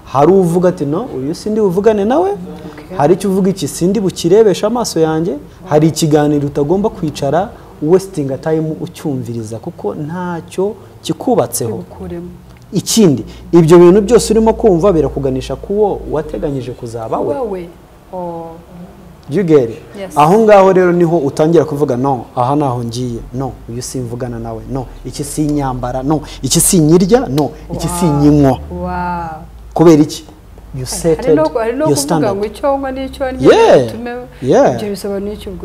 Hari uvuga ati no, uyu sindi buvugane nawe. Hari icyo uvuga iki sindi bukirebesha amaso yanjye. Hari ikiganiro utagomba kwicara wasting time ucyumviriza kuko ntacyo kikubatseho. Ikindi, ibyo bintu byose urimo kumva birakuganisha kuwo wateganyije kuzaba we. You get it? Yes. Aho ngaho rero niho utangira kuvuga no, aha naho ngiye, no, uyu simvugana nawe, no, iki sinyambara, no, iki sinyirya, no, iki sinyinywa. Wow. Kubera iki? You set your standard. Yeah.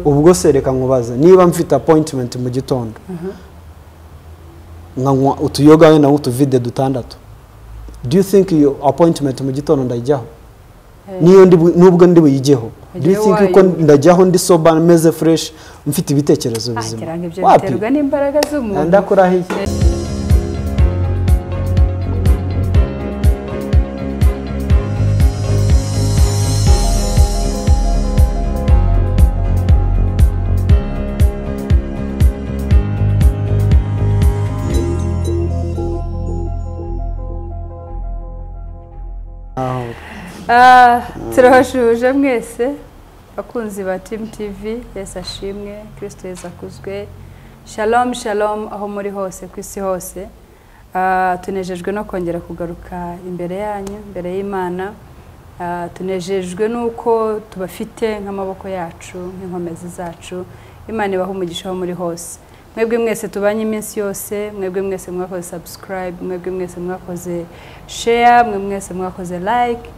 Ubwo se reka nkubaze, niba mfite appointment mu gitondo, nkanywa utuyoga wenda nk'utuvide dutandatu, do you think your appointment mu gitondo ndayijyaho? Niyo nubwo ndi buyigeho, do you think ko ndajyaho ndi sober, meze fresh, mfite ibitekerezo bizima? Wapi? N'imbaraga z'umuntu. Ndakurahiye. Turabashuje mwese bakunzi ba Team TV. Yesu ashimwe, Kristo Yesu akuzwe. Shalom shalom aho muri hose ku isi hose. Tunejejwe no kongera kugaruka imbere yanyu, imbere y'Imana. Tunejejwe nuko tubafite nk'amaboko yacu, nk'inkomezi zacu. Imana ibahe umugisha aho muri hose. Mwebwe mwese tubanye iminsi yose, mwebwe mwese mwakoze subscribe, mwebwe mwese mwakoze share, mwebwe mwese mwakoze like.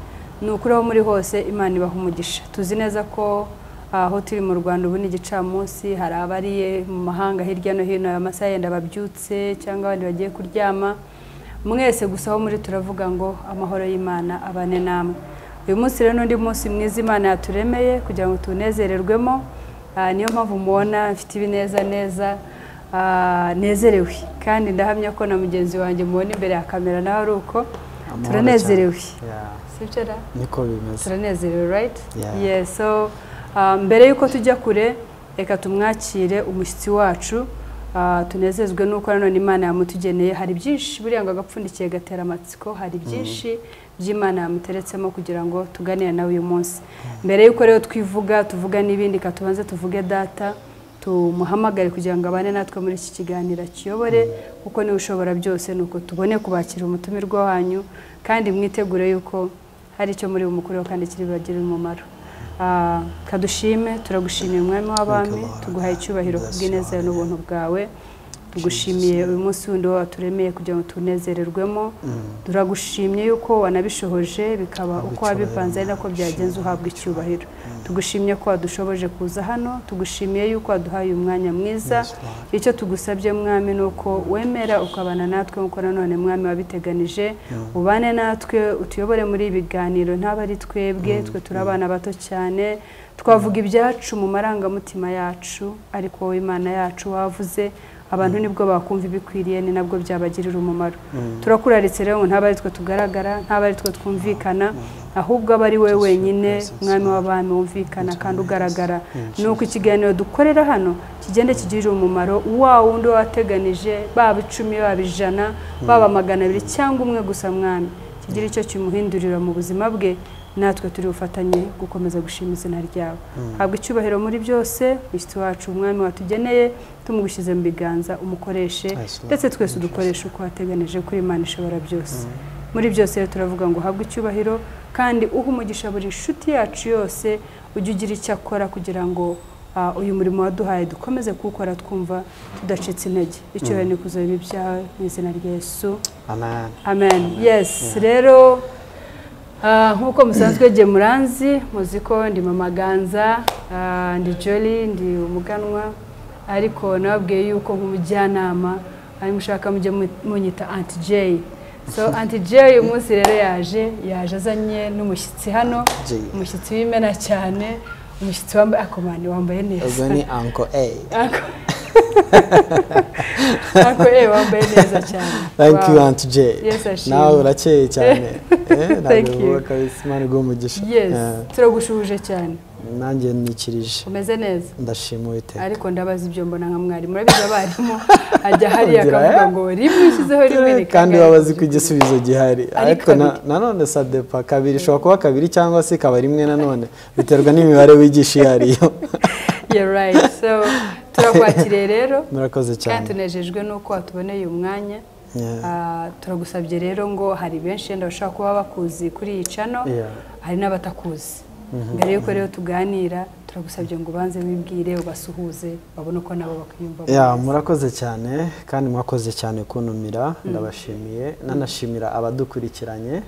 Nukuri aho muri hose Imana ibaha umugisha. Tuzi neza ko aho turi mu Rwanda ubu ni igicamunsi, hari abariye mu mahanga hirya no hino, aya masaha yenda babyutse cyangwa abandi bagiye kuryama. Mwese gusa aho muri turavuga ngo amahoro y'Imana abane namwe. Uyu munsi rero n'undi munsi mwiza Imana yaturemeye kugira ngo tunezererwemo. Niyo mpamvu mubona mfite ibineza neza, nezerewe, kandi ndahamya ko na mugenzi wanjye mubona imbere ya kamera nawe ari uko turanezerewe. Niko bimeze. Turanezerewe, right? Yeah. So mbere yuko tujya kure, reka tumwakire umushyitsi wacu. Tunezezwe nuko nanone Imana yamutugeneye. Hari byinshi buriya ngo agapfundikiye gatera amatsiko, hari byinshi by'Imana yamuteretsemo kugira ngo tuganire nawe uyu munsi. Mbere yuko rero twivuga tuvuga n'ibindi, katubanze tuvuge data, tumuhamagare kugira ngo abane natwe muri iki kiganiro kiyobore, kuko niwe ushobora byose. Nuko tubone kubakira umutumirwa wanyu, kandi mwitegure yuko hari icyo muri bumukureho kandi kiri bibagirire umumaro. Kadushime, turagushimiye Mwami w'abami, tuguhaye icyubahiro kubw'ineza n'ubuntu bwawe. Tugushimiye uyu munsi wundi waturemeye kugira ngo tunezererwemo. Turagushimye yuko wanabishohoje bikaba uko wabipanze ari nako byagenze, uhabwa icyubahiro. Tugushimye ko wadushoboje kuza hano, tugushimiye yuko waduhaye umwanya mwiza. Icyo tugusabye Mwami nuko wemera ukabana natwe nkuko nanone Mwami wabiteganije, ubane natwe utuyobore muri ibiganiro, ntaba ari twebwe, twe turabana bato cyane, twavuga ibyacu mu marangamutima yacu, ariko wowe Imana yacu wavuze abantu nibwo bakumva ibikwiriye, ni nabwo byabagirira umumaro. Turakuraritse rero ngo ntaba ari twe tugaragara, ntaba ari twe twumvikana, ahubwo aba ari wowe wenyine Mwami w'abami wumvikana kandi ugaragara. Nuko ikiganiro dukorera hano kigende kigirira umumaro wa wundi wateganije, baba 10, baba 100, baba 200 cyangwa umwe gusa Mwami, kigira icyo kimuhindurira mu buzima bwe. Natwe turi bufatanye gukomeza gushima izina ryawe. Habwa icyubahiro muri byose, mushyitsi wacu Umwami watugeneye, tumugushyize mu biganza umukoreshe, ndetse twese udukoreshe uko wateganije kuri Imana ishobora byose. Muri byose rero turavuga ngo habwe icyubahiro, kandi uhe umugisha buri nshuti yacu yose, ujye ugira icyo akora kugira ngo uyu murimo waduhaye dukomeze kuwukora twumva tudacitse intege. Icyubahiro ni kuzo ibyawe mu izina rya Yesu. Amen. Amen. Yes, rero nkuko musanzwe je muranzi, muzi ko ndi Mama Ganza, ndi Jolly, ndi umuganwa, ariko nababwiye yuko nk'umujyanama ari mushaka mujye munyita Auntie J. So Auntie J uyu munsi rero yaje azanye n'umushyitsi hano, umushyitsi w'imena cyane, umushyitsi wambaye akomani, wambaye neza. Ubwo ni Uncle A. Ariko wambaye neza cyane. Thank you, Aunt J. Yes, nawe urakeye cyane. Thank you. Imana iguhe umugisha. Yes, turagushuje cyane. Nanjye nikirije. Umeze neza? Ndashima Uwiteka. Ariko ndabaza ibyo mbona nka mwarimu, murabizi abarimu ajya hariya akavuga ngo rimwe ushyizeho rimwe ni kandi babazi ko igisubizo gihari, ariko nanone sadepa kabiri ishobora kuba kabiri cyangwa se ikaba rimwe, nanone biterwa n'imibare wigisha iyo ariyo. You're right. So turakwakiriye rero. Murakoze cyane. Kandi tunejejwe nuko watuboneye umwanya. Turagusabye rero ngo hari benshi yenda bashobora kuba bakuzi kuri iyi channel, hari n'abatakuzi. Mbere yuko rero tuganira turagusabye ngo ubanze wibwire, ubasuhuze, babone uko nabo bakwiyumva. Murakoze cyane kandi mwakoze cyane kuntumira, ndabashimiye, nanashimira abadukurikiranye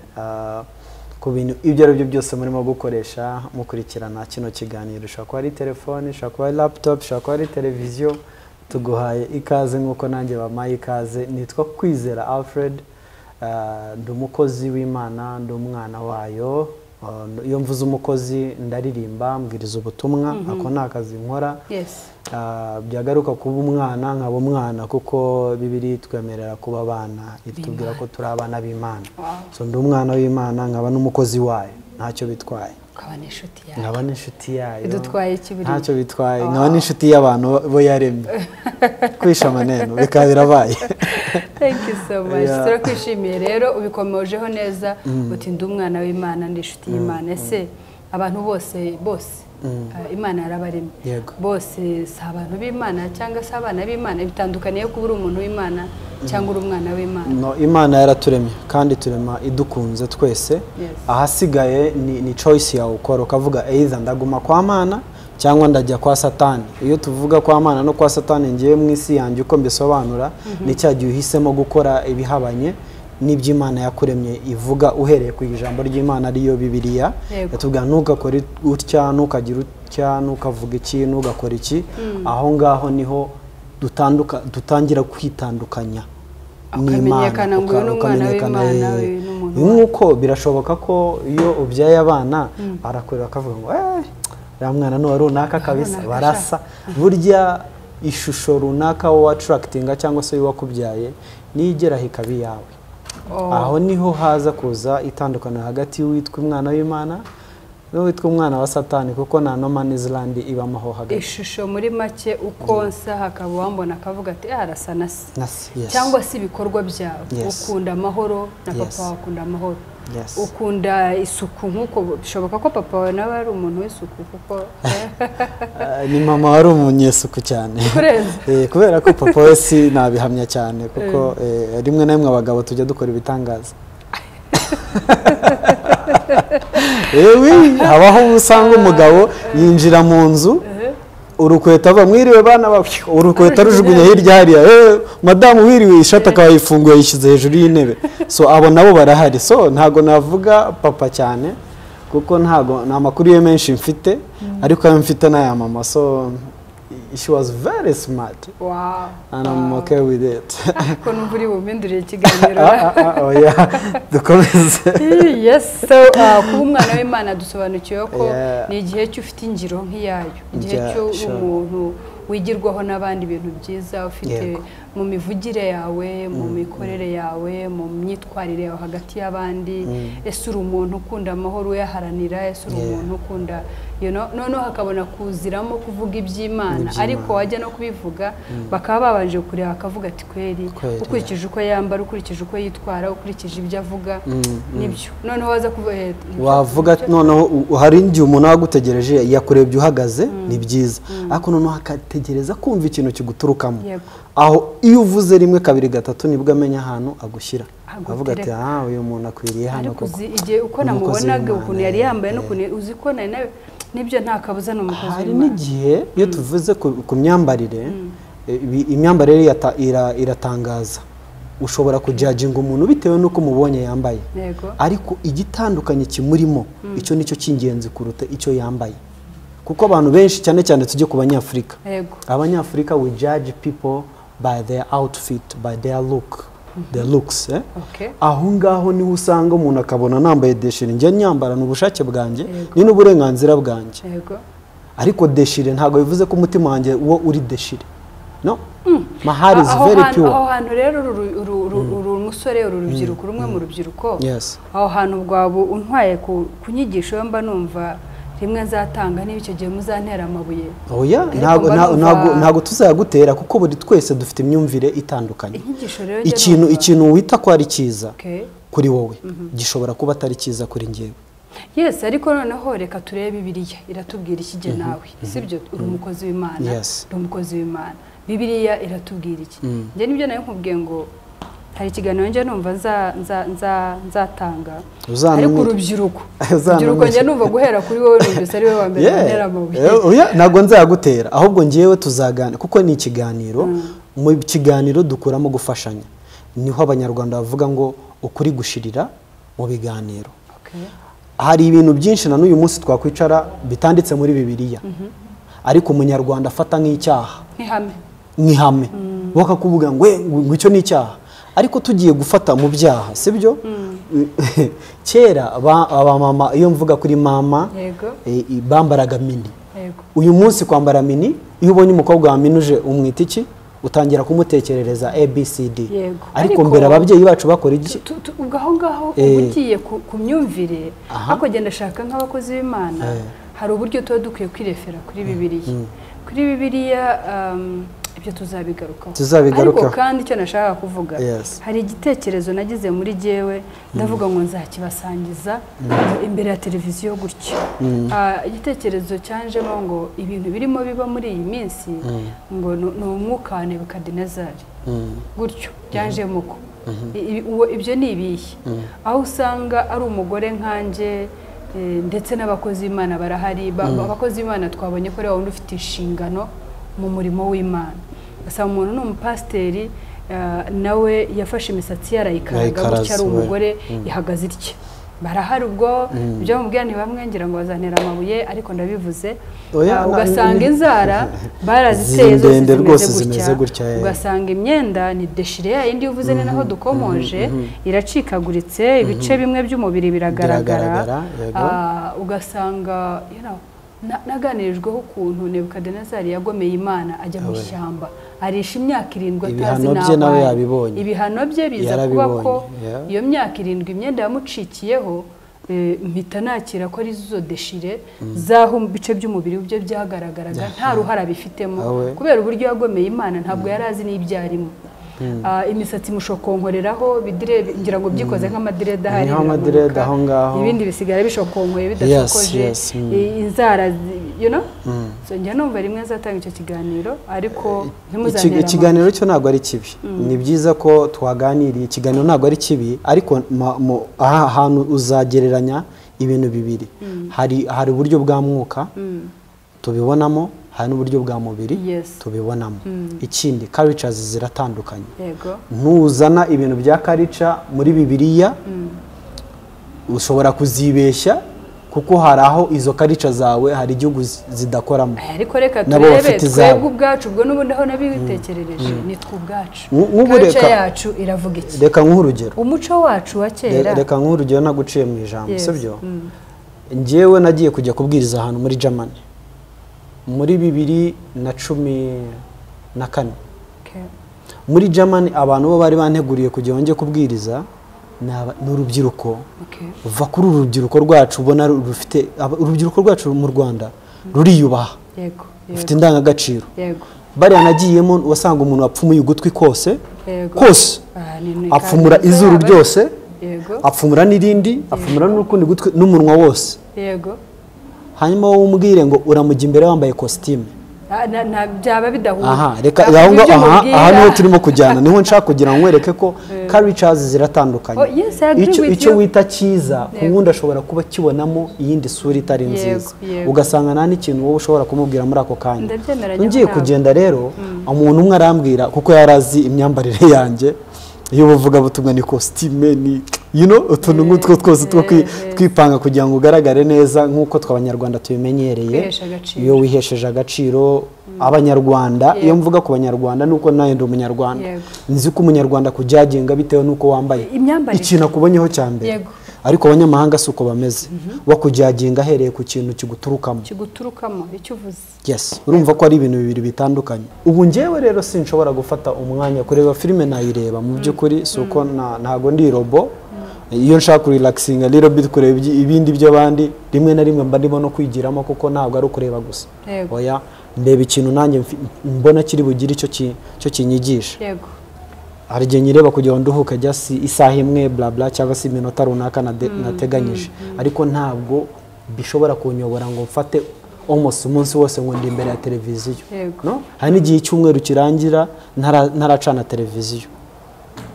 ku bintu ibyo ari byo byose murimo gukoresha mukurikirana kino kiganiro. Ushobora kuba ari telefone, ushobora kuba ari laptop, ushobora kuba ari televiziyo, tuguhaye ikaze nk'uko nanjye bampaye ikaze. Nitwa Kwizera Alfred, ndi umukozi w'Imana, ndi umwana wayo. Iyo mvuze umukozi ndaririmba, mbwiriza ubutumwa, ako ni akazi nkora. Byagaruka kuba umwana nkaba umwana, kuko Bibiliya itwemerera kuba abana, itubwira ko turi abana b'Imana. So ndi umwana w'Imana nkaba n'umukozi wayo, ntacyo bitwaye. Ukaba n'inshuti yayo. Nkaba n'inshuti yayo. Bidutwaye iki buriya? Ntacyo bitwaye, nkaba n'inshuti y'abantu bo yaremye. Kwisha amaneno bikaba birabaye. Thank you so much. Turakwishimiye rero, ubikomojeho neza uti ndi umwana w'Imana, ndi inshuti y'Imana. Ese abantu bose Imana yarabaremye. Bose si abantu b'Imana cyangwa se abana b'Imana, bitandukaniye kuba uri umuntu w'Imana cyangwa uri umwana w'Imana? No, Imana yaraturemye kandi turema idukunze twese. Ahasigaye ni choice yawe ukora, ukavuga either ndaguma kwa Mana cyangwa ndajya kwa Satani. Iyo tuvuga kwa Mana no kwa Satani, ngiye mu isi yanjye uko mbisobanura ni cya gihe uhisemo gukora ibihabanye n'iby'Imana yakuremye ivuga, uhereye ku ijambo ry'Imana ariyo Bibiliya. Yatubwira ntugakore utya, ntukagira utya, ntukavuga iki, ntugakora iki. Aho ngaho niho dutangira kwitandukanya n'Imana, ukamenyekana. Nk'uko birashoboka ko iyo ubyaye abana barakureba bakavuga ngo uriya mwana ni uwa runaka kabisa, barasa. Burya ishusho runaka wowe attractinga cyangwa se uwakubyaye nigera ikaba iyawe. Aho niho haza kuza itandukano hagati y'uwitwa umwana w'Imana n'uwitwa umwana wa Satani, kuko nta no man's land ibamo aho hagati. Ishusho muri make ukonsa hakaba wambona akavuga ati arasa na se, cyangwa se ibikorwa byawe. Ukunda amahoro na papa wawe akunda amahoro, ukunda isuku nk'uko bishoboka ko papa wawe nawe ari umuntu w'isuku, kuko ni mama wari umunyesuku cyane kubera ko papa we si nabihamya cyane, kuko rimwe na rimwe abagabo tujya dukora ibitangaza. Habaho usanga umugabo yinjira mu nzu urukweta ava mwiriwe bana, urukweta rujugunya hirya hariya, madamu wiriwe, ishati akaba yifunguye yishyize hejuru y'intebe. So abo nabo barahari. So ntago navuga papa cyane kuko ntago nta makuru ye menshi mfite, ariko ayo mfite n'aya mama. So she was very smart. Wow. And I'm okay with it. Ko numva uri bumpindurire ikiganiro. Oya, dukomeze. Yes, so kuba umwana w'Imana dusobanukiwe ko ni igihe cy'ufite ingiro nk'iyayo, igihe cy'umuntu wigirwaho n'abandi ibintu byiza, ufite mu mivugire yawe, mu mikorere yawe, mu myitwarire yawe hagati y'abandi. Ese uri umuntu ukunda amahoro uyaharanira? Ese uri umuntu ukunda noneho hakabona kuziramo kuvuga iby'Imana, ariko wajya no kubivuga bakaba babanje kureba bakavuga ati kweri, ukurikije uko yambara, ukurikije uko yitwara, ukurikije ibyo avuga nibyo. Noneho waza wavuga noneho hari igihe umuntu agutegereje yakurebye uhagaze, ni byiza, ariko noneho akategereza kumva ikintu kiguturukamo. Aho iyo uvuze rimwe kabiri gatatu nibwo amenya ahantu agushyira, avuga ati uyu muntu akwiriye hano koko. Igihe uko namubonaga ukuntu yari yambaye n'ukuntu uzi ko nari nibyo nta kabuza ni umukozi w'Imana. Hari n'igihe iyo tuvuze ku myambarire, imyambarire iratangaza. Ushobora kujudginga umuntu bitewe n'uko umubonye yambaye, ariko igitandukanye kimurimo icyo nicyo cy'ingenzi kuruta icyo yambaye. Kuko abantu benshi cyane cyane tujye ku Banyafurika, Abanyafurika we judge people by their outfit, by their look, their looks. Aho ngaho niho usanga umuntu akabona nambaye deshire, njye nyambara n'ubushake bwanjye, ni n'uburenganzira bwanjye. Ariko deshire ntabwo bivuze ko umutima wanjye wo uri deshire. No, my heart is very pure. Aho hantu rero uru musore, uru rubyiruko, rumwe mu rubyiruko, aho hantu bwabo untwaye ku nyigisho mba numva rimwe nzatanga niba icyo gihe muzantera amabuye. Oya, ntago tuzayagutera kuko buri twese dufite imyumvire itandukanye. Ikintu wita ko ari cyiza kuri wowe gishobora kuba atari cyiza kuri njyewe. Yes, ariko noneho reka turebe Bibiliya iratubwira iki jye nawe, sibyo? Uri umukozi w'Imana, uri umukozi w'Imana. Bibiliya iratubwira iki? Njye nibyo nayo nkubwiye ngo hari ikiganiro njye numva nzatanga, ariko urubyiruko njye numva guhera kuri wowe numvise ari wowe wa mbere ntera amabuye. Oya, ntabwo nzayagutera, ahubwo njyewe tuzaganira kuko ni ikiganiro. Mu kiganiro dukuramo gufashanya, niho Abanyarwanda bavuga ngo ukuri gushirira mu biganiro. Hari ibintu byinshi na n'uyu munsi twakwicara bitanditse muri Bibiliya, ariko Umunyarwanda afata nk'icyaha, nk'ihame, bakakuvuga ngo icyo ni icyaha. Ariko tugiye gufata mu byaha, sibyo? Kera abamama, iyo mvuga kuri mama, bambaraga mini. Uyu munsi kwambara mini, iyo ubonye umukobwa waminuje umwita iki? Utangira kumutekerereza ABCD. Ariko mbere ababyeyi bacu bakora iki? Ubwo aho ngaho ugiye ku myumvire, ariko genda shaka nk'abakozi b'Imana, hari uburyo tuba dukwiye kwirefera kuri Bibiliya. Kuri Bibiliya ibyo tuzabigarukaho. Ariko kandi icyo nashaka kuvuga, hari igitekerezo nagize muri jyewe, ndavuga ngo nzakibasangiza imbere ya televiziyo gutyo. Igitekerezo cyanjemo ngo ibintu birimo biba muri iyi minsi ngo ni umwuka wa Nebukadinezari. Gutyo byanjemo ko ibyo ni ibihe, aho usanga ari umugore nkanjye ndetse n'abakozi b'Imana barahari. Abakozi b'Imana twabonye ko ari wa wundi ufite inshingano mu murimo w'Imana. Asaba umuntu ni umupasiteri, nawe yafashe imisatsi yarayikaraga gutya, ari umugore ihagaze itya. Barahari ubwo ibyo mubwira ni bamwe ngira ngo bazantera amabuye, ariko ndabivuze. Ugasanga inzara baraziteye zose zimeze gutya, ugasanga imyenda ni deshire ya yindi uvuze ni naho dukomoje, iracikaguritse, ibice bimwe by'umubiri biragaragara. Ugasanga naganirijweho ukuntu Nebukadinezari yagomeye Imana ajya mu ishyamba arisha imyaka 7 atazi nawe. Ibihano bye biza kuba ko iyo myaka 7 imyenda yamucikiyeho, mpita nakira ko ari zo deshire zaho mu bice by'umubiri bye byagaragaraga, nta ruhara bifitemo kubera uburyo yagomeye Imana, ntabwo yari azi n'ibyo arimo. Imisatsi mushokonkoreraho bidire, ngira ngo byikoze nk'amadirede ahari, ibindi bisigara bishokonkoye bidasokoje, inzara, you know. So njya numva rimwe nzatanga icyo kiganiro, ariko ntimuzantera. Ikiganiro cyo ntabwo ari kibi, ni byiza ko twaganiriye. Ikiganiro ntabwo ari kibi, ariko aha hantu uzagereranya ibintu bibiri. Hari uburyo bwa mwuka tubibonamo, hari n'uburyo bwa mubiri tubibonamo. Ikindi, cultures ziratandukanye. Ntuzana ibintu bya culture muri Bibiliya, ushobora kuzibeshya kuko hari aho izo culture zawe hari igihugu zidakoramo. Ariko reka turebe twebwe ubwacu, ubwo n'ubundi aho nabitekerereje nitwe ubwacu. Culture yacu iravuga iki? Reka nkuhe urugero. Umuco wacu wa kera. Reka nkuhe urugero naguciye mu ijambo, sibyo? Njyewe nagiye kujya kubwiriza ahantu muri Germany muri 2014. Muri Germany abantu bo bari banteguriye kugira ngo kubwiriza ni urubyiruko. Uva kuri uru rubyiruko rwacu ubona rufite, urubyiruko rwacu mu Rwanda ruriyubaha, rufite indangagaciro. Bariya nagiyemo wasanga umuntu wapfumuye ugutwi kose kose, apfumura izuru ryose, apfumura n'irindi, apfumura n'ukundi gutwi n'umunwa wose. Hanyuma wowe umbwire ngo uramujya imbere wambaye kositime, byaba bidahuye. Aha reka aha niho turimo kujyana, niho nshaka kugira ngo nkwereke ko cultures ziratandukanye. Icyo wita cyiza ku wundi ashobora kuba kibonamo iyindi sura itari nziza, ugasanga nta n'ikintu wowe ushobora kumubwira muri ako kanya. Ngiye kugenda rero, umuntu umwe arambwira kuko yarazi imyambarire yanjye iyo bavuga butumwa ni kositime, ni you know utuntu nk'utwo twose two kwipanga kugira ngo ugaragare neza nk'uko tw'Abanyarwanda tubimenyereye. Iyo wihesheje agaciro Abanyarwanda, iyo mvuga ku Banyarwanda nuko nawe ndi Umunyarwanda, nzi ko Umunyarwanda kujaginga bitewe nuko wambaye, ikintu akubonyeho cya mbere. Ariko abanyamahanga si uko bameze, bakujudginga ahereye ku kintu kiguturukamo. Kiguturukamo, icyo uvuze. Yes, urumva ko ari ibintu bibiri bitandukanye. Ubu njyewe rero sinshobora gufata umwanya kureba filime, nayireba mu by'ukuri si uko ntago ndi robot. Iyo nshaka kurelaxinga little bit, kureba ibindi by'abandi, rimwe na rimwe mba ndimo no kwigiramo, kuko ntabwo ari ukureba gusa. Oya, ndeba ikintu nanjye mbona kiri bugire icyo cyo kinyigisha. Hari igihe nyireba kugira ngo nduhuke, just isaha imwe, bla bla, cyangwa se iminota runaka nateganyije, ariko ntabwo bishobora kunyobora ngo mfate almost umunsi wose ngo ndi imbere ya televiziyo. No? Hari n'igihe icyumweru kirangira ntaracana televiziyo.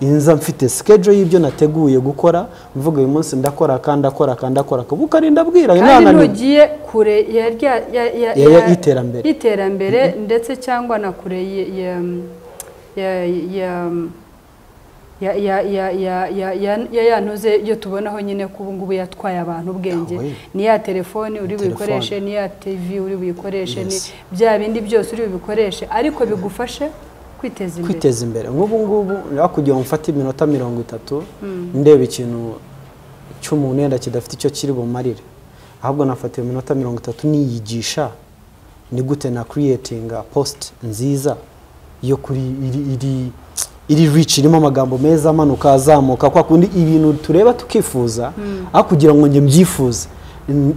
Inza mfite schedule y'ibyo nateguye gukora, mvuga uyu munsi ndakora kandi akora kandi akora, bukarinda bwira. Kandi nananiwe. Ntugiye kure ya rya ya y'iterambere. Y'iterambere, ndetse cyangwa na kure ya ya ya ya ya ya ya ya ya ntuze yo tubonaho nyine ko ubu ngubu yatwaye abantu ubwenge. Yawe. Ni ya telefone uri Telefone. buyikoreshe, ni ya TV uri buyikoreshe, ni bya bindi byose uri bubikoreshe, ariko bigufashe kwiteza imbere. Kwiteza imbere. Nk'ubu ngubu aho kugira ngo mfate iminota 30 ndeba ikintu cy'umuntu yenda kidafite icyo kiri bumarire, ahubwo nafata iyo minota 30 niyigisha ni gute na creatinga post nziza yo kuri iri rich, irimo amagambo meza amanuka azamuka, kwa kundi ibintu tureba tukifuza. Aho kugira ngo njye mbyifuze,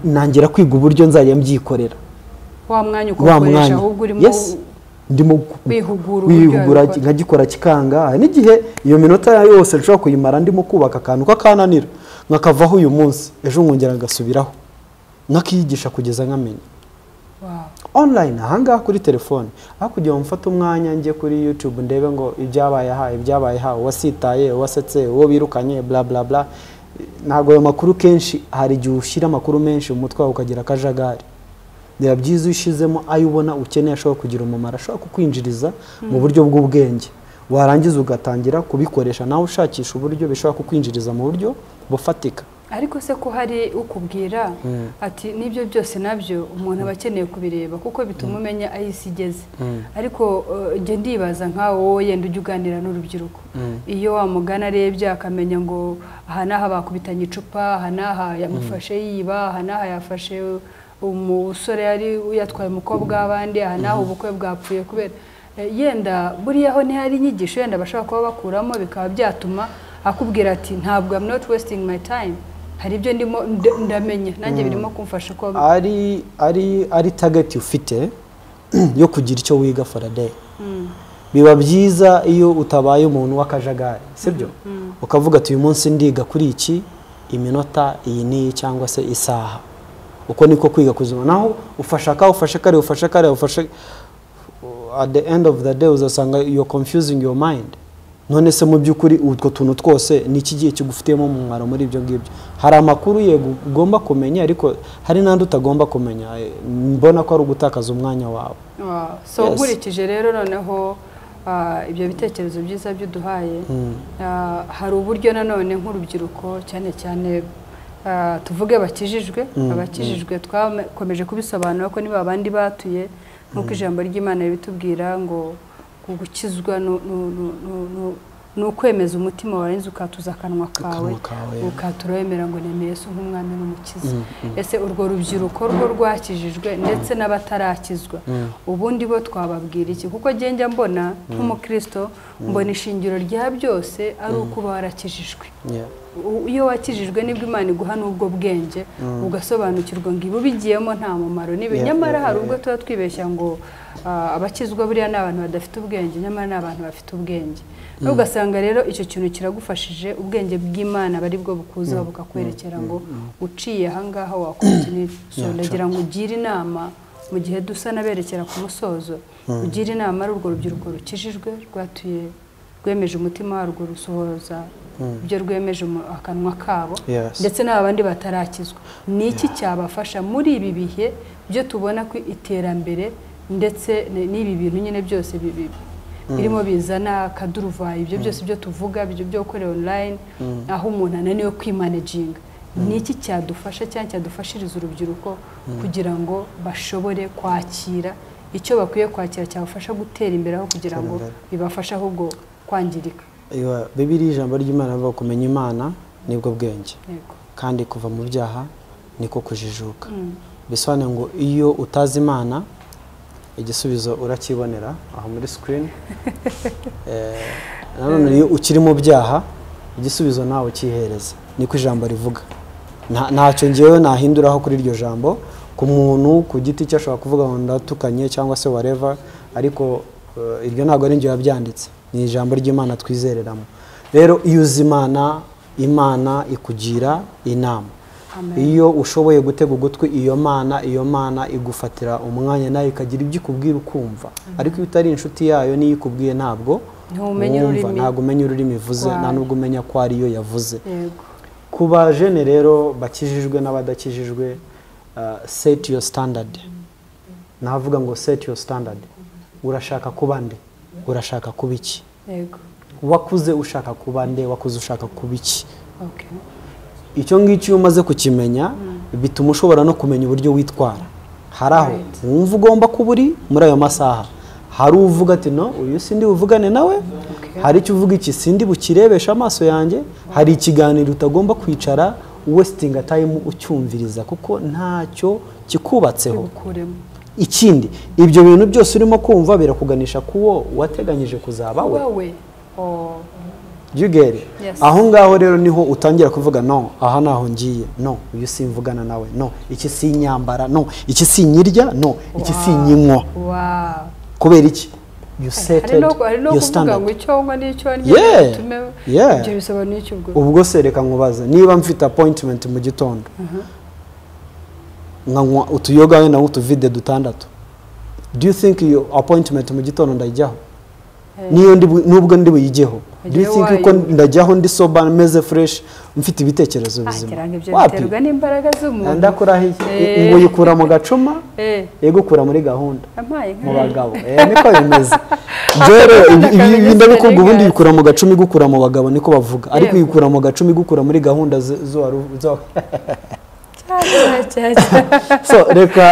nangira kwiga uburyo nzajya mbyikorera. Wa mwanya Wa ukawukoresha mwanya. ahubwo urimo Yes, ndimo wihugura uburyo wihugura, wabikora. Nkagikora kikanga. Hari n'igihe iyo minota yose nshobora kuyimara ndimo kubaka akantu kakananira, nkakavaho uyu munsi, ejo nkongera ngasubiraho nkakiyigisha kugeza nkamenya. Online ahangaha kuri telefone, aho kugira ngo mfate umwanya njye kuri YouTube ndebe ngo ibyabaye aha, ibyabaye aha, uwasitaye, uwasetse, uwo birukanye, bla bla bla. Ntabwo ayo makuru, kenshi hari igihe ushyira amakuru menshi mu mutwe wawe ukagira akajagari. Biba byiza iyo ushyizemo ayo ubona ukeneye, ashobora kugira umumaro, ashobora kukwinjiriza mu buryo bw'ubwenge, warangiza ugatangira kubikoresha nawe ushakisha uburyo bishobora kukwinjiriza mu buryo bufatika. Ariko se ko hari ukubwira ati n'ibyo byose nabyo umuntu aba akeneye kubireba kuko bituma umenya aho isi igeze, ariko njye ndibaza nkawe wowe yenda ujya uganira n'urubyiruko, iyo wamugana arebye akamenya ngo aha n'aha bakubitanye icupa, aha n'aha yamufashe yiba, aha n'aha yafashe umusore yari yatwaye umukobwa w'abandi, aha n'aha ubukwe bwapfuye kubera yenda buriya ho ntihari inyigisho yenda bashobora kuba bakuramo, bikaba byatuma akubwira ati ntabwo, I'm not wasting my time, hari ibyo ndimo ndamenya nanjye birimo kumfasha ko Ari target ufite yo kugira icyo wiga for a day, biba byiza iyo utabaye umuntu w'akajagari, sibyo? Ukavuga ati uyu munsi ndiga kuri iki iminota iyi n'iyi cyangwa se isaha. Uko niko kwiga kuzima. Naho ufashe aka, ufashe kare, ufashe kare, ufashe, at the end of the day uzasanga you're confusing your mind. None se mu by'ukuri utwo tuntu twose ni iki gihe kigufitiyemo umumaro muri ibyo ngibyo? Hari amakuru yego ugomba kumenya, ariko hari n'andi utagomba kumenya. Mbona ko ari ugutakaza umwanya wawe. Wow. So nkurikije rero noneho ibyo bitekerezo byiza by'uduhaye, hari uburyo nanone nk'urubyiruko, cyane cyane tuvuge abakijijwe, twakomeje kubisobanura ko niba abandi batuye nk'uko ijambo ry'Imana ribitubwira ngo gukizwa ni ukwemeza umutima warenze ukatuza akanwa kawe, Akanwa kawe. ukatura wemera ngo nemeye Yesu nk'umwami n'umukiza. Ese urwo rubyiruko rwo rwakijijwe ndetse n'abatarakizwa, ubundi bo twababwira iki? Kuko njya mbona nk'umukristo, mbona ishingiro rya byose ari ukuba warakijijwe. Iyo wakijijwe nibwo Imana iguha n'ubwo bwenge, ugasobanukirwa ngo ibi ubigiyemo nta mumaro nibi. Nyamara hari ubwo tuba twibeshya ngo abakizwa buriya ni abantu badafite ubwenge, nyamara ni abantu bafite ubwenge. Nawe ugasanga rero icyo kintu kiragufashije, ubwenge bw'Imana aba ari bwo bukuzaho bukakwerekera ngo uciye ahangaha wakora iki n'iki. So ndagira ngo ugire inama mu gihe dusa n'aberekera ku musozo, ugire inama ari urwo rubyiruko rukijijwe, rwatuye, rwemeje umutima warwo, rusohoza ibyo rwemeje mu akanwa kabo, ndetse n'abandi batarakizwa, ni iki cyabafasha muri ibi bihe byo tubona ko iterambere ndetse n'ibi bintu nyine byose birimo bizana akaduruvayo, ibyo byose byo tuvuga, ibyo byo gukorera online, aho umuntu ananiwe kwimanaginga, ni iki cyadufasha cyangwa cyadufashiriza urubyiruko kugira ngo bashobore kwakira icyo bakwiye kwakira cyabafasha gutera imbere, aho kugira ngo Gutera imbere. bibafashe ahubwo kwangirika? Bibiliya, ijambo ry'Imana rivuga kumenya Imana nibwo bwenge. Kandi kuva mu byaha niko kujijuka. Bisobanuye ngo iyo utazi Imana, igisubizo urakibonera aho muri screen. Nanone iyo ukiri mu byaha, igisubizo nawe ukihereza, niko ijambo rivuga. Ntacyo ngewe nahinduraho kuri iryo jambo. Ku muntu ku giti cye ashobora kuvuga ngo ndatukanye cyangwa se whatever, ariko iryo ntabwo ari njye wabyanditse, ni ijambo ry'Imana twizereramo. Rero iyo uzi Imana, Imana ikugira inama. Iyo ushoboye gutega ugutwi iyo Mana, iyo Mana igufatira umwanya nayo ikagira ibyo ikubwira ukumva. Ariko iyo utari inshuti yayo, niyo ikubwiye ntabwo wumva, ntabwo umenya ururimi ivuze, nta nubwo umenya ko ariyo yavuze. Ku bajene rero bakijijwe n'abadakijijwe, set your standard. Navuga ngo set your standard. Urashaka kuba nde? Urashaka kuba iki? Wakuze ushaka kuba nde? Wakuze ushaka kuba iki? Icyo ngicyo iyo umaze kukimenya, bituma ushobora no kumenya uburyo witwara. Hari aho wumva ugomba kuba uri muri ayo masaha, hari uvuga ati no, uyu sindi buvugane nawe, hari icyo uvuga iki sindi bukirebesha amaso yanjye, hari ikiganiro utagomba kwicara wastinga time ucyumviriza kuko ntacyo kikubatseho. Ikindi, ibyo bintu byose urimo kumva birakuganisha kuwo wateganyije kuzaba we. You get it? Yes. Aho ngaho rero niho utangira kuvuga no, aha naho ngiye, no, uyu simvugana nawe, no, iki sinyambara, no, iki sinyirya, no, iki sinyinywa. Kubera iki? You set your standard. Ubwo se reka nkubaze, niba mfite appointment mu gitondo, nkanywa utuyoga wenda nk'utuvide dutandatu, do you think iyo appointment mu gitondo ndayijyaho? Niyo nubwo ndi buyigeho, do you think ko ndajyaho ndi sober, meze fresh, mfite ibitekerezo bizima? Wapi? N'imbaraga z'umuntu. Ndakurahiye ngo yikura mu gacuma, yegukura muri gahunda mu bagabo. Niko bimeze. Rero ibi ndabikubwa, ubundi yikura mu gacuma igukura mu bagabo, niko bavuga, ariko yikura mu gacuma igukura muri gahunda zo. So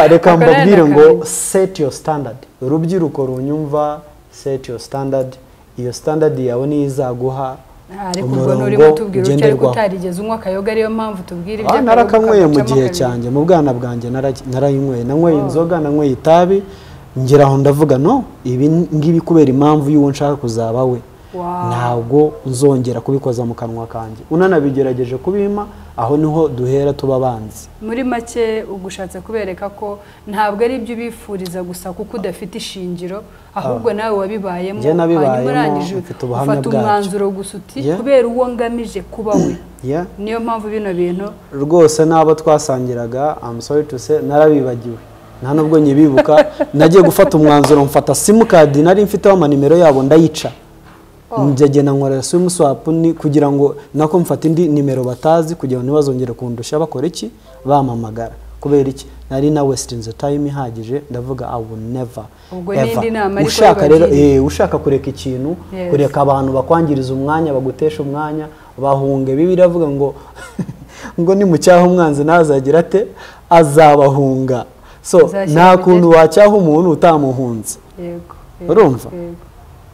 reka mbabwire ngo set your standard. Urubyiruko runyumva, set your standard. Iyo standard yawe niyo izaguha umurongo ugenderwaho. Utarigeze unywa akayoga, ariyo mpamvu tubwira ibyo. Narakanyweye mu gihe cyanjye, mu bwana bwanjye narayinyweye, nanyweye inzoga, nanyweye itabi, ngera aho ndavuga no, ibi ngibi kubera impamvu y'uwo nshaka kuzaba we, ntabwo nzongera kubikoza mu kanwa kanjye. Unanabigerageje kubima, aho niho duhera tuba abanzi. Muri make ugushatse kubereka ko ntabwo ari ibyo ubifuriza gusa kuko udafite ishingiro, ahubwo nawe wabibayemo, hanyuma urangije ufata umwanzuro gusa uti kubera uwo ngamije kuba we. Niyo mpamvu bino bintu rwose n'abo twasangiraga, I'm sorry to say, narabibagiwe, nta nubwo nyibibuka. Nagiye gufata umwanzuro, mfata simukadi nari mfiteho amanimero yabo ndayica, njyagenda nkora SIM swap kugira ngo nako mfata indi nimero batazi, kugira ngo ntibazongere kundusha bakora iki, bamamagara. Kubera iki? Nari na wastinze time ihagije, ndavuga I will never ever. Ushaka rero, ushaka kureka ikintu, kureka abantu bakwangiriza umwanya, bagutesha umwanya, bahunge. Bibiliya iravuga ngo ngo ni mucyaha umwanzi nazagira ate, azabahunga. So nta kuntu wacyaha umuntu utamuhunze. Urumva?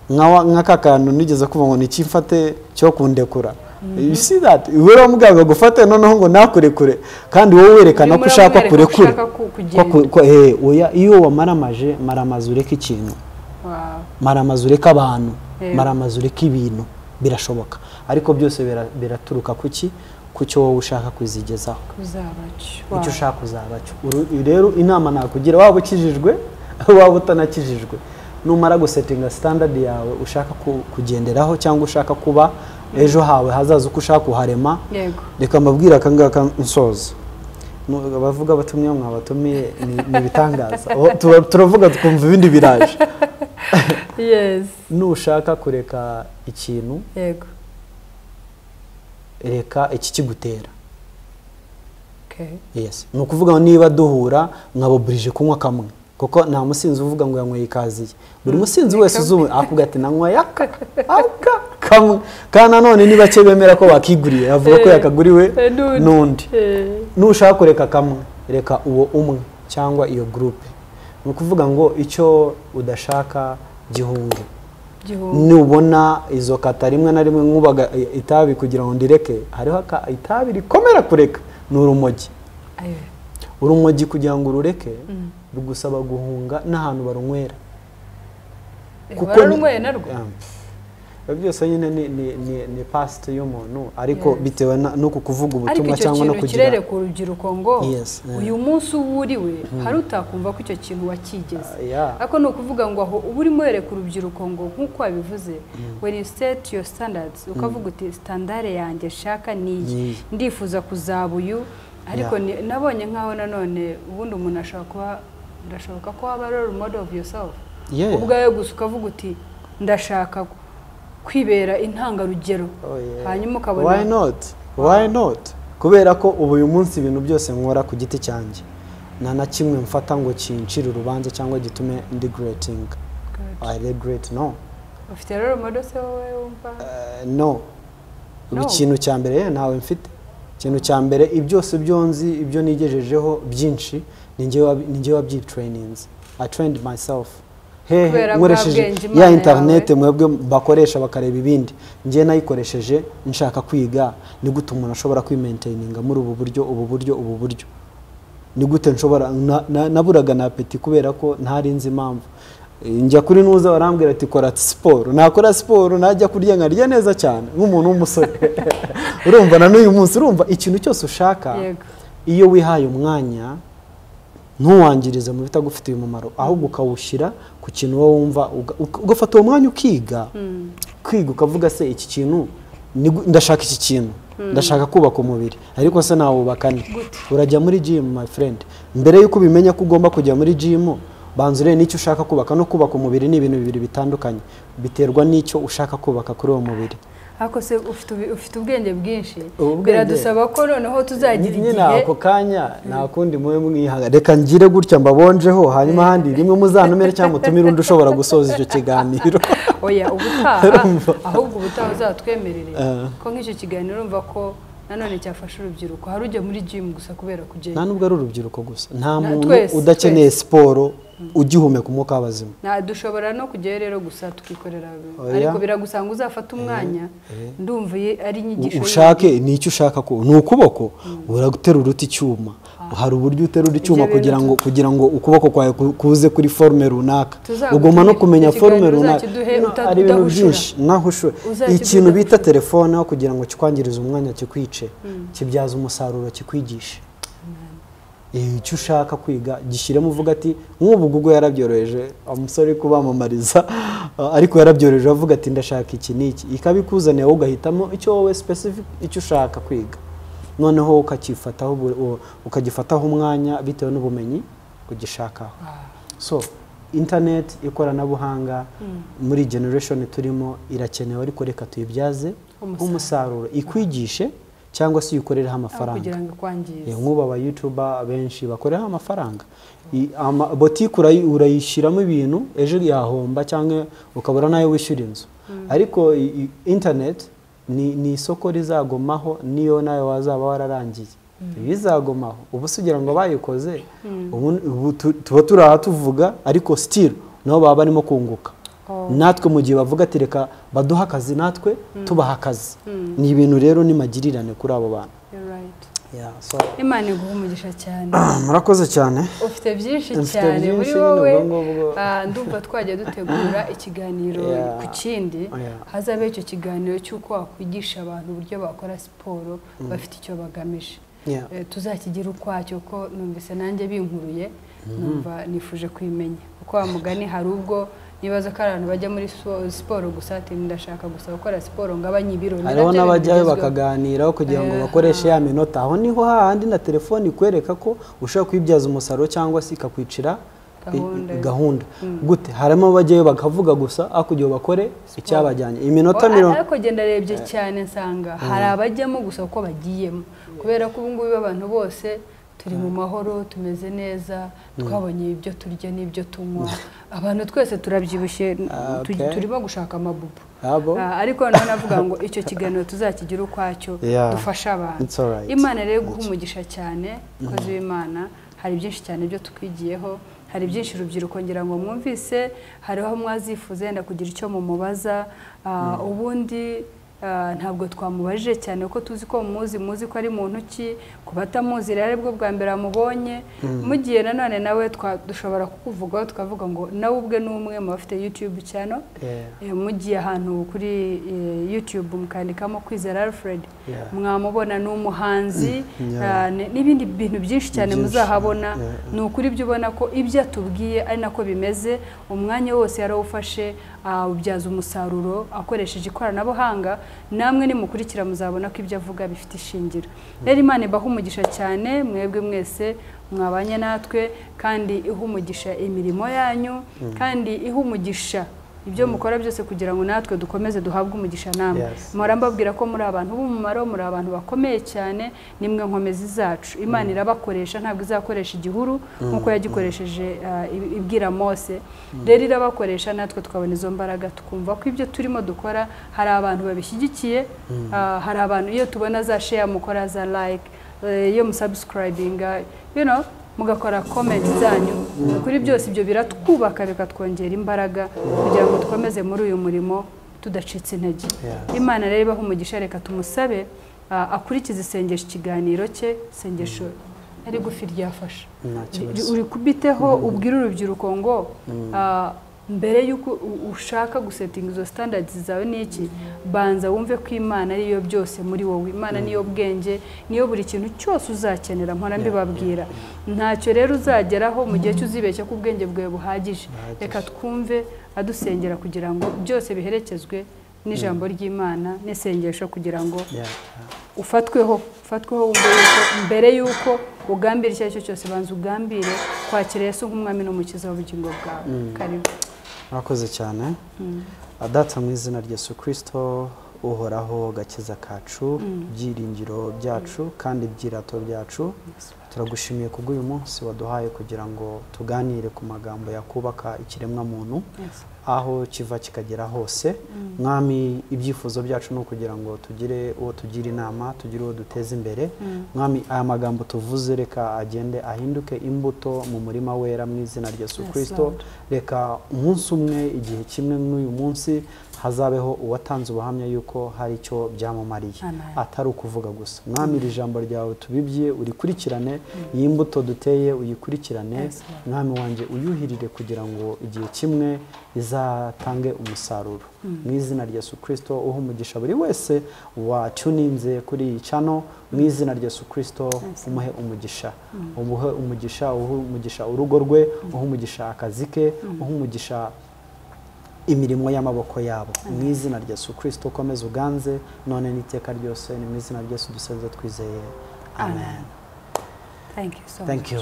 Nka kantu nigeze kuvuga ngo nikimfate cyo kundekura. You see that? Iwe muganga gufate noneho ngo nakurekure, kandi wowe werekana ko ushaka kurekura. Oya, iyo wamaramaje, maramaze ureke ikintu. Maramaze ureke abantu, maramaze ureke ibintu, birashoboka. Ariko byose biraturuka kuki? Kucyo wowe ushaka kuzigezaho. Icyo ushaka kuzabacyo. Rero inama nakugira, waba ukijijwe, waba utanakijijwe, numara gusetinga standard yawe ushaka kugenderaho cyangwa ushaka kuba ejo hawe hazaza uko ushaka kuharema. Reka mbabwire aka ngaka nsoza. Abavuga batumye mwabatumiye ni ibitangaza. Turavuga tukumva ibindi biraje. Nushaka kureka ikintu, reka iki kigutera. Yes. Ni ukuvuga niba duhura nkaboburije kunywa kamwe, kuko nta musinzi uvuga ngo yanyweye ikaziye. Buri musinzi wese uzuwe akuvuga ati nanywa aka kamwe. Kandi nanone ni bake bemera ko bakiguriye, avuga ko yakaguriwe n'undi. Nushaka kureka kamwe, reka uwo umwe cyangwa iyo groupe. Ni ukuvuga ngo icyo udashaka gihunge. Nubona izo kata rimwe na rimwe nkubaga itabi kugira ngo ndireke, hariho itabi rikomera kureka, ni urumogi. Urumogi kugira ngo urureke rugusaba guhunga n'ahantu barunywera. Kuko barunyweye narwo byose nyine ni past y'umuntu, ariko bitewe no kukuvuga ubutumwa cyangwa no kugira kirere ku rubyiruko ngo uyu munsi uwuriwe hari utakumva ko icyo kintu wakigeze. Ariko no kuvuga ngo aho uba urimo yereka urubyiruko ngo nkuko wabivuze, when you set your standards, ukavuga uti standard yanjye shaka ni ndifuza kuzaba uyu. Ariko nabonye nkaho nanone ubundi umuntu ashobora kuba, birashoboka ko waba role model of yourself ubwawe gusa, ukavuga uti ndashaka kwibera intangarugero. Hanyuma ukabona why not, why not? Kubera ko ubu uyu munsi ibintu byose nkora ku giti cyanjye nta na kimwe mfata ngo kincire urubanza cyangwa gitume ndigreting. I regret no. Ufite role model se wowe wumva? No. Ikintu cya mbere ntawe mfite. Ikintu cya mbere ibyose byonzi ibyo nigejejeho byinshi ninjye wabyitraininze. I trained myself. Hehe nkoresheje ya internet mwebwe bakoresha bakareba ibindi, ngiye nayikoresheje nshaka kwiga ni gute umuntu ashobora kwimaintaininga muri ubu buryo ubu buryo ubu buryo, ni gute nshobora naburaga na apeti kubera ko ntari nzi impamvu. Njya kuri nuza barambwira ati kora siporo, nakora siporo najya kurya nkarya neza cyane nk'umuntu w'umusore. Urumva na n'uyu munsi urumva ikintu cyose ushaka iyo wihaye umwanya ntuwangirize mu bitagufitiye umumaro, ahubwo ukawushyira ku kintu wowe wumva, ugafata uwo mwanya ukiga kwiga ukavuga se iki kintu ndashaka, iki kintu ndashaka kubaka umubiri, ariko se nawubaka nte? Urajya muri gym my friend. Mbere yuko ubimenya ko ugomba kujya muri gym, banza urebe n'icyo ushaka kubaka. No kubaka umubiri ni ibintu bibiri bitandukanye, biterwa n'icyo ushaka kubaka kuri uwo mubiri. Ariko se ufite ubwenge bwinshi, biradusaba ko noneho tuzagira igihe ako kanya nta kundi muwe mwihaga, reka ngire gutya mbabonjeho, hanyuma handi rimwe muzanumere cyangwa mutumire undi ushobora gusoza icyo kiganiro. Oya ubutaha, ahubwo ubutaha uzatwemerere ko nk'icyo kiganiro urumva ko nanone cyafasha urubyiruko. Hari ujya muri gym gusa kubera kujyayo, nta nubwo ari urubyiruko gusa, nta muntu udakeneye siporo ugihumeka umwuka w'abazima. Na dushobora no kujyayo rero gusa tukikorera, ariko biragusanga uzafata umwanya. Ndumva ari inyigisho ushake nicyo ushaka ko ni ukuboko uraguterura uruti icyuma, hari uburyo uterura icyuma kugira ngo ukuboko kwawe kuze kuri forme runaka, ugomba no kumenya forme runaka. Ari ibintu byinshi nahushura. Ikintu bita telefone aho kugira ngo kikwangirize umwanya kikwice, kibyaza umusaruro kikwigishe. Icyo ushaka kwiga gishyiremo, uvuga ati nk'ubu Google yarabyoroheje umusore kubamamariza, ariko yarabyoroheje avuga ati ndashaka iki n'iki, ikabikuzanira wowe ugahitamo icyo wowe specific icyo ushaka kwiga, noneho ukagifataho umwanya bitewe n'ubumenyi ugishakaho. So internet, ikoranabuhanga muri generation turimo irakenewe, ariko reka tuyibyaze umusaruro, ikwigishe cyangwa se ukorereho amafaranga. Nk'ubu aba YouTuber benshi bakoreraho amafaranga. Botike urayishyiramo ibintu ejo yahomba cyangwa ukabura nayo wishyura inzu, ariko internet ni isoko rizagomaho, niyo nayo wazaba wararangiye bizagomaho. Ubu se ugira ngo bayikoze ubu tuba turaha tuvuga, ariko still nabo baba barimo kunguka. Natwe mu gihe bavuga ati reka baduha akazi, natwe tubaha akazi. Ni ibintu rero ni magirirane kuri abo bantu. Imana iguhe umugisha cyane. Murakoze cyane. Ufite byinshi cyane muri wowe. Ndumva twajya dutegura ikiganiro ku kindi, hazabe icyo kiganiro cy'uko wakwigisha abantu uburyo bakora siporo bafite icyo bagamije. Tuzakigira ukwacyo ko numvise nanjye binkuruye, numva nifuje kwimenya. Kuko wa mugani hari ubwo nibaza ko abantu bajya muri siporo gusa ati ndashaka gusa gukora siporo ngabanye ibiro, hariho n'abajyayo bakaganiraho kugira ngo bakoreshe ya minota. Aho niho hahandi na telefone ikwereka ko ushobora kwibyaza umusaruro cyangwa se ikakwicira gahunda. Gute? Harimo abajyayo bakavuga gusa aho kugira bakore icyabajyanye iminota mirongo. Ariko genda rebye cyane nsanga hari abajyamo gusa uko bagiyemo, kubera ko ubu ngubu abantu bose turi mu mahoro, tumeze neza, twabonye ibyo turya n'ibyo tunywa, abantu twese turabyibushye, turimo gushaka amabubu. Ariko noneho navuga ngo icyo kiganiro tuzakigira ukwacyo, dufasha abantu. Imana rero guha umugisha cyane, mukozi w'Imana, hari byinshi cyane byo tukwigiyeho. Hari byinshi urubyiruko ngira ngo mwumvise, hariho mwazifuza yenda kugira icyo mumubaza. Ubundi ntabwo twamubajije cyane kuko tuzi ko muzi ko ari muntu ki, ku batamuzi rero aribwo bwa mbere amubonye. Mugiye nanone nawe dushobora kukuvugaho tukavuga ngo nawe ubwe ni umwe mu bafite YouTube channel. Mugiye ahantu kuri YouTube mukandikamo Kwizera Alfred, mwamubona, ni umuhanzi n'ibindi bintu byinshi cyane muzahabona. Ni ukuri ibyo ubona ko ibyo atubwiye ari nako bimeze, umwanya wose yarawufashe ubyaza umusaruro akoresheje ikoranabuhanga. Namwe nimukurikira muzabona ko ibyo avuga bifite ishingiro. Rero Imana ibaha umugisha cyane mwebwe mwese mwabanye natwe, kandi iha umugisha imirimo yanyu, kandi iha umugisha ibyo mukora byose kugira ngo natwe dukomeze duhabwe umugisha namwe. Mpora mbabwira ko muri abantu b'umumaro, muri abantu bakomeye cyane, nimwe nkomezi zacu. Imana irabakoresha, ntabwo izakoresha igihuru nkuko yagikoresheje ibwira Mose. Rero irabakoresha natwe tukabona izo mbaraga, tukumva ko ibyo turimo dukora hari abantu babishyigikiye, hari abantu iyo tubona za share mukora, za like, iyo musubscribinga, you know, mugakora comment zanyu kuri byose, ibyo biratwubaka bikatwongera imbaraga kugira ngo dukomeze muri uyu murimo tudacitse intege. Imana rero ibaha umugisha. Reka tumusabe akurikize isengesho, ikiganiro cye, isengesho ari gufi ryafasha. Uri kubiteho ubwira urubyiruko ngo mbere yuko ushaka gusetinga izo standards zawe niki, banza wumve ko Imana ariyo byose muri wowe. Imana niyo bwenge, niyo buri kintu cyose uzakenera. Mpora mbibabwira, ntacyo rero uzageraho mu gihe cy'uzibeshya ko ubwenge bwawe buhagije. Reka twumve adusengera kugira ngo byose biherekezwe n'ijambo ry'Imana n'isengesho, kugira ngo ufatweho wumve yuko mbere yuko ugambira icyo ari cyo cyose, banza ugambire kwakira Yesu nk'umwami n'umukiza w'ubugingo bwawe. Karibu. Murakoze cyane. Data mu izina rya Yesu Kristo, uhoraho gakiza kacu, byiringiro byacu kandi byirato byacu, turagushimiye kubw'uyu munsi waduhaye kugira ngo tuganire ku magambo yakubaka ikiremwa muntu aho kiva kikagera hose. Mwami, ibyifuzo byacu ni ukugira ngo tugire uwo tugira inama, tugire uwo duteza imbere. Mwami, aya magambo tuvuze reka agende ahinduke imbuto mu murima wera mu izina rya Yesu Kristo. Reka umunsi umwe, igihe kimwe n'uyu munsi, hazabeho uwatanze ubuhamya yuko hari icyo byamumariye, atari ukuvuga gusa. Mwami, iri jambo ryawe tubibye urikurikirane, iyi mbuto duteye uyikurikirane. Mwami wanjye, uyuhirire kugira ngo igihe kimwe izatange umusaruro. Mu izina rya Yesu Kristo, uha umugisha buri wese watuninze kuri iyi channel. Mu izina rya Yesu Kristo, umuhe umugisha, umuhe umugisha, uhe umugisha urugo rwe, uhe umugisha akazi ke, uhe umugisha imirimo y'amaboko yabo. Mu izina rya Yesu Kristo, komeza uganze none n'iteka ryose. Ni mu izina rya Yesu dusenze twizeye, amen. Thank you so much. Thank you.